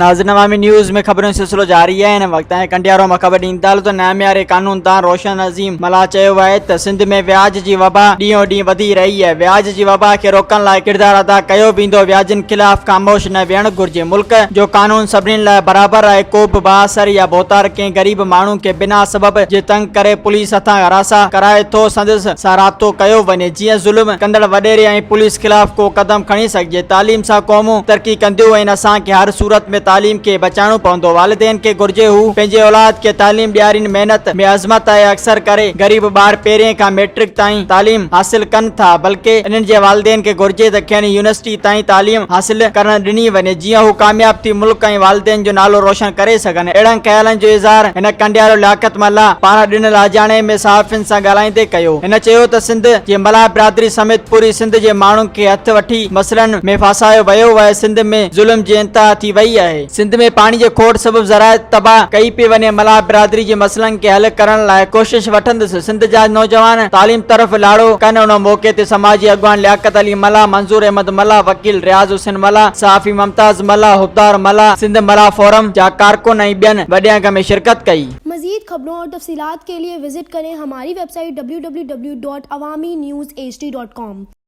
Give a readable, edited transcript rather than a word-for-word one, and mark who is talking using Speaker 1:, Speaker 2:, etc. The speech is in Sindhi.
Speaker 1: ناظرين عوامي نيوز ۾ خبرن جو سلسلو جاري آهي هن وقت ۽ ڪنڊيارو مان خبر ڏيندا هلون ته نامياري قانوندان روشن عظيم ملاح چيو آهي ته سنڌ ۾ وياج جي وبا ڏينهون ڏينهن وڌي رهي آهي وياج جي وبا کي روڪڻ لاء ڪردار ادا ڪيو ويندو وياجين خلاف خاموش نه ويهڻ گهرجي ملڪ جو قانون سڀني لاء برابر آهي ڪو به بااثر يا ڀوتار ڪنهن غريب ماڻهو کي بنا سبب جي تنگ ڪري پوليس هٿان هراسان ڪرائي ٿو سندس سان رابطو ڪيو وڃي جيئن ظلم ڪندڙ وڏيري ۽ پوليس خلاف ڪو قدم کڻي سگهجي، تعليم سان قومون ترقي ڪنديون ۽ اسان کي هر صورت ۾ تعليم کي بچائڻو پوندو، والدين کي گهرجي هو پنهنجي اولاد کي تعليم ڏيارين، محنت ۾ عظمت آهي، اڪثر ڪري غريب ٻار پهرين کان ميٽرڪ تائين تعليم حاصل ڪن ٿا بلڪه انهن جي والدين کي گهرجي ته کين يونيورسٽي تائين تعليم حاصل ڪرڻ ڏني وڃي جيئن هو ڪامياب ٿي ملڪ ۽ والدين جو نالو روشن ڪري سگهن، اهڙن خيالن جو اظهار هن ڪنڊيارو لياقت ملاح پاران ڏنل آجياڻي ۾ صحافين سان ڳالهائيندي ڪيو. هن چيو ته سنڌ جي ملاح برادري سميت پوري سنڌ جي ماڻهن کي هٿ وٺي مسئلن ۾ ڦاسايو ويو آهي، سنڌ ۾ ظلم جي انتها ٿي وئي آهي، سنڌ ۾ پاڻي جي کوٽ سبب زراعت تباهه ڪئي پئي وڃي، ملاح برادري جي مسئلن کي حل ڪرڻ لاء ڪوشش وٺندس، سنڌ جا نوجوان تعليم طرف لاڙو ڪن، ان موقعي تي سماجي اڳواڻ لياقت علي ملاح، منظور احمد ملاح، وڪيل رياض حسين ملاح، صحافي ممتاز ملاح، حبدار ملاح، سنڌ ملاح فورم جا ڪارڪن ۽ ٻين وڏي انگ ۾ شرڪت ڪئي.
Speaker 2: مزيد خبرون اور تفصيلات کے لئے وزٽ ڪرين ھماري web site www.awamiNewsHD.com.